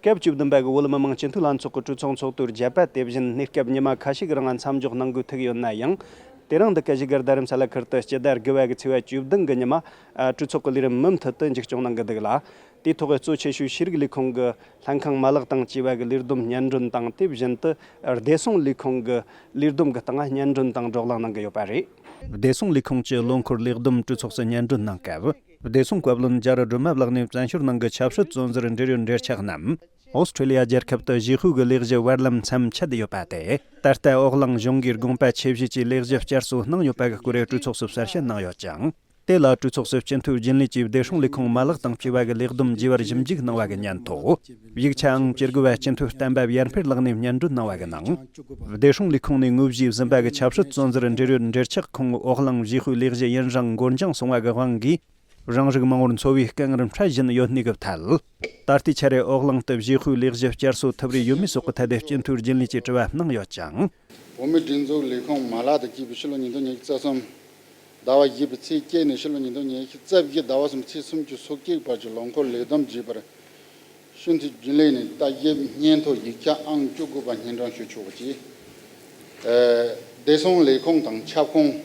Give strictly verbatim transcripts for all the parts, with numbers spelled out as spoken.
སྐབས་བཅུ་བདུན་པ་གི་བོད་མི་མང་སྤྱི་འཐུས་ལྷན་ཚོགས་ཀྱི་གྲོས་ཚོགས་ཚོགས་དུས་བརྒྱད་པ་དེ་བཞིན་གནས་སྐབས་ཉི་མ་ཁ་ཤས་ཀྱི་རིང་མཚམས་འཇོག་གནང་དགོས་ཐུག་ཡོད་ན་ཡང་། དེ་རིང་འདི་ག་བཞུགས་སྒར་རྡ་རམ་ས་ལ་ཁུལ་དུ་སྤྱི་ཟླ་དགུ་པ་གི་ཚེས་པ་བཅུ་བདུན་གི་ཉི་མ། ཨ། གྲོས་ཚོགས་ཀྱི་ལས་རིམ་མུ་མཐུད་དུ་མཇུག་སྐྱོང་གནང་གི་འདུག་ལ། དེའི་ཐོག་གཙོ་ཆེ་ཤོས་ཤེས་རིག་ལས་ཁུངས་ཀྱི་ལྷན་ཁང་མ་ལག་དང་བཅས་པ་གི་ལས་བསྡོམས་སྙན་སྒྲོན་དང་། དེ་བཞིན་དུ་བདེ་སྲུང་ལས་ཁུངས་ཀྱི་ལས་བསྡོམས་ཀྱི་སྟེང་སྙན་སྒྲོན་དང་བགྲོ་གླེང་གནང་གི་ཡོད་པ་རེད། བདེ་སྲུང་ལས་ཁུངས་ཀྱི་ལོ་འཁོར་ལས་བསྡོམས་གྲོས་ཚོགས་སུ་སྙན་སྒྲོན་གནང་སྐབས། བདེ་སྲུང་བཀའ་བློན་རྒྱ་རི་སྒྲོལ་མ་ལགས་ནས་བཙན་བྱོལ་ནང་གི་ཆབ་སྲིད་བཙོན་ཟུར་འབྲེལ་ཡོད་འབྲེལ་ཆགས་རྣམས། ཨོ་སི་ཁྲི་ལི་ཡ་རྒྱལ་ཁབ་ཏུ་བཞེས་ཤོས་ཀྱི་ལས་གཞི་བར་ལམ་མཚམས་ཆད་ཡོད་པ་དེ། ད་ལྟ་འོག་གླིང་གཞུང་གིས་དགོངས་པ་ཆེ་བཞེས་ཀྱིས་ལས་གཞི་བསྐྱར་གསོ་གནང་ཡོད་པ་གི་སྐོར་གྲོས་ཚོགས་སུ་གསལ་བཤད་གནང་ཡོད་ཅིང་། དེ་ལ་གྲོས་ཚོགས་སུ་སྤྱི་འཐུས་རྒྱུན་ལས་ཀྱིས་བདེ་སྲུང་ལས་ཁུངས་མ་ལག་དང་བཅས་པ་གི་ལས་བསྡོམས་རྒྱས་པར་ཞིབ་འཇུག་གནང་བ་གི་སྙན་ཐོ། ཡིག་ཆའང་བཅུ་དགུ་པ་སྤྱི་འཐུས་བསྟན་པ་ཡར་འཕེལ་ལགས་ནས་སྙན་སྒྲོན་གནང་བ་གི་ནང་། བདེ་སྲུང་ལས་ཁུངས་ནས་དངོས་གཞིའི་ཟིན་པ་གི་ཆབ་སྲིད་བཙོན་ཟུར་འབྲེལ་ཡོད་འབྲེལ་ཆགས་ཁོངས་འོག་གླིང་བཞེས་ཤོས་ལས་གཞི་ཡུན་རིང་འགོར་འགྱངས་སོང་བ་གི་དབང་གིས། རང་རིགས་མང་བོར་འཚོ་བའི་དཀའ་ངལ་འཕྲད་བཞིན་ཡོད་ནི་གི་ཐད། ད་ལྟའི་ཆར་འོག་གླིང་དུ་བཞེས་ཤོས་ལས་གཞི་བསྐྱར་གསོ་ཐུབ་རེ་ཡོད་མེད་སོགས་ཀྱི་ཐད་དེ་སྤྱི་འཐུས་རྒྱུན་ལས་ཀྱིས་དྲི་བ་གནང་ཡོད་ཅིང་། བོད་མིའི་སྒྲིག་འཛུགས་ལས་ཁུངས་མ་ལག་དང་བཅས་པའི་ཕྱི་ལོ་ཉིས་སྟོང་ཉི་ཤུ་རྩ་གསུམ་ཟླ་བ་བཞི་པའི་ཚེས་བརྒྱད་ནས་ཕྱི་ལོ་ཉིས་སྟོང་ཉི་ཤུ་རྩ་བཞི་ཟླ་བ་གསུམ་ཚེས་སུམ་ཅུ་སོ་གཅིག་བར་གྱི་ལོ་འཁོར་ལས་བསྡོམས་བརྗེས་པར། སྤྱི་འཐུས་རྒྱུན་ལས་ནས་ལྟ་ཞིབ་སྙན་ཐོ་ཡིག་ཆ་ཨང་བཅུ་དགུ་པ་སྙན་སྒྲོན་ཞུ་ཆོག་པ་བཅས། ཨ། བདེ་སྲུང་ལས་ཁུངས་དང་ཁྱབ་ཁོངས།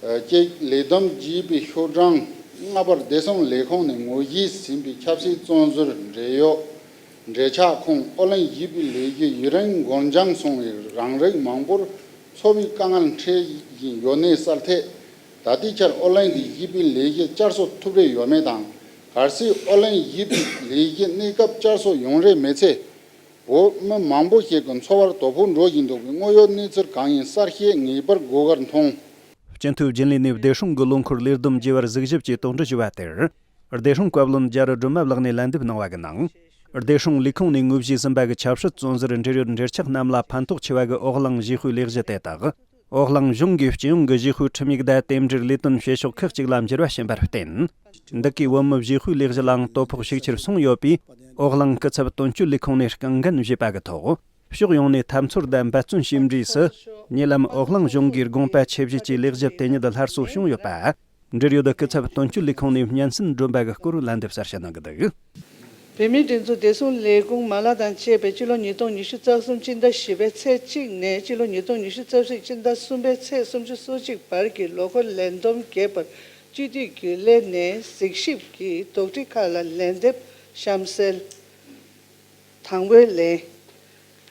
ཨ། གཅིག་ལས་བསྡོམས་བརྗེས་པའི་ཤོག་གྲངས་ལྔ་པར་བདེ་སྲུང་ལས་ཁུངས་ནས་དངོས་གཞིའི་ཟིན་པའི་ཆབ་སྲིད་བཙོན་ཟུར་འབྲེལ་ཡོད་འབྲེལ་ཆགས་ཁོངས་ཨོ་གླིང་བཞེས་པའི་ལས་གཞི་ཡུན་རིང་འགོར་འགྱངས་སོང་བས་རང་རིགས་མང་པོར་འཚོ་བའི་དཀའ་ངལ་འཕྲད་བཞིན་ཡོད་ནས་གསལ་ཐད། ད་ལྟའི་ཆར་ཨོ་གླིང་གི་བཞེས་པའི་ལས་གཞི་བསྐྱར་གསོ་ཐུབ་རེ་ཡོད་མེད་དང་། གལ་སྲིད་ཨོ་གླིང་བཞེས་པའི་ལས་གཞི་གནས་སྐབས་བསྐྱར་གསོ་ཡོང་རེ་མེད་ཚེ། བོད་མི་མང་པོ་ཞིག་གི་འཚོ་བར་དོ་ཕོག་འགྲོ་བཞིན་འདུག་པའི་དངོས་ཡོད་གནས་ཚུལ་གང་ཡིན་གསལ་བཤད་ངེས་པར་དགོས་པར་མཐོང་། སྤྱི་འཐུས་རྒྱུན་ལས་ནས་བདེ་སྲུང་གི་ལོ་འཁོར་ལས་བསྡོམས་བརྗེ་བར་གཟིགས་ཞིབ་ཀྱིས་དོགས་འདྲི་ཞུས་པ་དེར། བདེ་སྲུང་བཀའ་བློན་རྒྱ་རི་སྒྲོལ་མ་ལགས་ནས་ལན་འདེབས་གནང་བ་གི་ནང་། བདེ་སྲུང་ལས་ཁུངས་ནས་དངོས་གཞིའི་ཟིན་པ་གི་ཆབ་སྲིད་བཙོན་ཟུར་འབྲེལ་ཡོད་འབྲེལ་ཆགས་རྣམས་ལ་ཕན་ཐོགས་ཆེ་བ་གི་འོག་གླིང་བཞེས་ཤོས་ལས་གཞི་དེ་དག་འོག་གླིང་གཞུང་གིས་སྤྱི་ཡོངས་ཀྱི་བཞེས་ཤོས་ཁྲིམས་ཡིག་དང་རྟེན་འབྲེལ་ལས་དོན་བྱེད་ཕྱོགས་ཁག་ཅིག་ལ་འགྱུར་བ་ཕྱིན་པར་བརྟེན། འདི་གའི་བོད་མི་བཞེས་ཤོས་ལས་གཞི་ལའང་དོ་ཕོག་ཤུགས་ཆེར་སོང་ཡོད་པས། འོག་གླིང་སྐུ་ཚབ་དོན་གཅོད་ལས་ཁུངས་ནས་རྐང་འགན་བཞེས་པ་གི་ཐོག་ཕྱོགས་ཡོངས་ནས་འཐབ་རྩོད་དང་འབད་བརྩོན་བྱས་འབྲས་སུ། ཉེ་ལམ་འོག་གླིང་གཞུང་གིས་དགོངས་པ་ཆེ་བཞེས་ཀྱིས་ལས་གཞི་དེ་ཉིད་སླར་གསོ་བྱུང་ཡོད་པ། འབྲེལ་ཡོད་སྐུ་ཚབ་དོན་གཅོད་ལས་ཁུངས་ནས་སྙན་སེང་བསྒྲོན་པ་གི་སྐོར་ལན་འདེབས་གསལ་བཤད་གནང་གི་འདུག། བོད་མིའི་སྒྲིག་འཛུགས་བདེ་སྲུང་ལས་ཁུངས་མ་ལག་དང་བཅས་པའི་སྤྱི་ལོ་ཉིས་སྟོང་ཉི་ཤུ་རྩ་གསུམ་སྤྱི་ཟླ་བཞི་པའི་ཚེས་གཅིག་ནས་སྤྱི་ལོ་ཉིས་སྟོང་ཉི་ཤུ་རྩ་གཅིག་སྤྱི་ཟླ་གསུམ་པའི་ཚེས་སུམ་ཅུ་སོ་གཅིག་བར་གྱི་ལོ་འཁོར་ལས་བསྡོམས་རྒྱས་པར་སྤྱི་འཐུས་རྒྱུན་ལས་ནས་གཟིགས་ཞིབ་ཀྱིས་དོགས་འདྲི་ཁག་ལ་ལན་འདེབས་གཤམ་གསལ། དང་པོའི་ལན།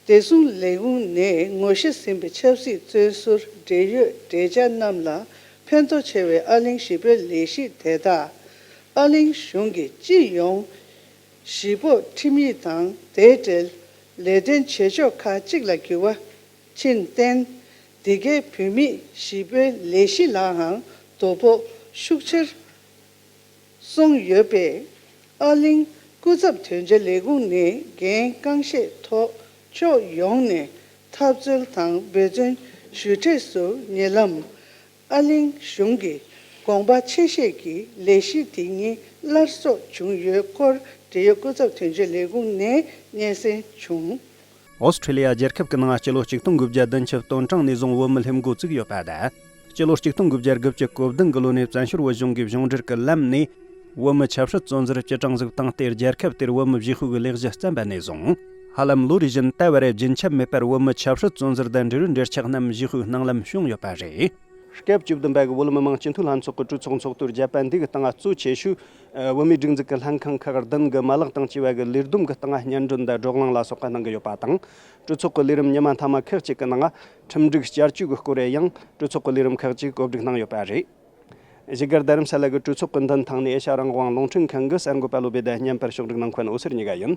བདེ་སྲུང་ལས་ཁུངས་ནས་ངོ་ཤེས་ཟིན་པའི་ཆབ་སྲིད་བཙོན་ཟུར་འབྲེལ་ཡོད་འབྲེལ་ཆགས་རྣམས་ལ་ཕན་ཐོགས་ཆེ་བའི་ཨ་གླིང་བཞེས་པོའི་ལས་གཞི་དེ་དག་ཨ་གླིང་གཞུང་གི་སྤྱི་ཡོངས་གཞིས་སྤོ་ཁྲིམས་ཡིག་དང་དེའི་འབྲེལ་ལས་དོན་བྱེད་ཕྱོགས་ཁག་ཅིག་ལ་འགྱུར་བ་ཕྱིན་བརྟེན། འདི་གའི་བུད་མེད་བཞེས་པོའི་ལས་གཞི་ལའང་དོ་ཕོག་ཤུགས་ཆེར་སོང་ཡོད་པས། ཨ་གླིང་སྐུ་ཚབ་དོན་གཅོད་ལས་ཁུངས་ནས་འགན་རྐང་བཞེས་ཐོག་ཕྱོགས་ཡོངས་ནས་འཐབ་རྩོད་དང་འབད་བརྩོན་ཞུ་འབྲས་སུ་ཉེ་ལམ་ཨ་གླིང་གཞུང་གིས་དགོངས་པ་ཆེ་བཞེས་ཀྱིས་ལས་གཞི་དེ་ཉིད་སླར་གསོ་བྱུང་ཡོད་སྐོར་འབྲེལ་ཡོད་སྐུ་ཚབ་དོན་གཅོད་ལས་ཁུངས་ནས་སྙན་སེང་བྱུང་། ཨོ་སི་ཁྲི་ལི་ཡ་རྒྱལ་ཁབ་ཀྱི་ནང་སྤྱི་ལོ་ཆིག་སྟོང་དགུ་བརྒྱ་བདུན་ཅུ་དོན་གྲངས་ནས་བཟུང་བོད་མི་སླེབས་འགོ་བཙུགས་ཡོད་པ་དང་། སྤྱི་ལོ་ཆིག་སྟོང་དགུ་བརྒྱ་དགུ་བཅུ་གོ་བདུན་གི་ལོ་ནས་བཙན་བྱོལ་བོད་གཞུང་གིས་གཞུང་འབྲེལ་གྱི་ལམ་ནས་བོད་མི་ཆབ་སྲིད་བཙོན་ཟུར་སྤྱི་གྲངས་ཟིག་བཏང་སྟེ། རྒྱལ་ཁབ་དེར་བོད་མི་བཞེས་ཤོས་ཀྱི་ལས་གཞི་བརྩམས་པ་ནས་བཟུང་། ཧ་ལམ་ལོ་རེ་བཞིན་ད་བར་རྒྱུན་ཆད་མེད་པར་བོད་མི་ཆབ་སྲིད་བཙོན་ཟུར་དང་འབྲེལ་ཡོད་འབྲེལ་ཆགས་རྣམས་བཞེས་ཤོས་སྣང་ལམ་བྱུང་ཡོད་པ་རེད། སྐབས་བཅུ་བདུན་པ་གི་བོད་མི་མང་སྤྱི་འཐུས་ལྷན་ཚོགས་ཀྱི་གྲོས་ཚོགས་ཚོགས་དུས་བརྒྱད་པ་འདི་གི་སྟེང་གཙོ་ཆེ་ཤོས། ཨ། བོད་མིའི་སྒྲིག་འཛུགས་ཀྱི་ལྷན་ཁང་ཁག་བདུན་གི་མ་ལག་དང་བཅས་པ་གི་ལས་བསྡོམས་ཀྱི་སྟེང་སྙན་སྒྲོན་དང་བགྲོ་གླེང་ལ་སོགས་པ་གནང་གི་ཡོད་པ་དང་། གྲོས་ཚོགས་ཀྱི་ལས་རིམ་ཉི་མ་མཐའ་མ་ཁག་ཅིག་གི་ནང་ཁྲིམས་སྒྲིག་བསྐྱར་བཅོས་ཀྱི་སྐོར་ཡང་གྲོས་ཚོགས་ཀྱི་ལས་རིམ་ཁག་ཅིག་གོ་སྒྲིག་གནང་ཡོད་པ་རེད། བཞུགས་སྒར་རྡ་རམ་ས་ལ་གི་གྲོས་ཚོགས་ཀྱི་མདུན་ཐང་ནས་ཨེ་ཤ་རང་དབང་རླུང་འཕྲིན་ཁང་གི་གསར་འགོད་པ་བློ་བྷེ་དང་བརྙན་པར་ཕྱོགས་སྒྲིག་གནང་མཁན་འོད་ཟེར་གཉིས་ཀ་ཡིན།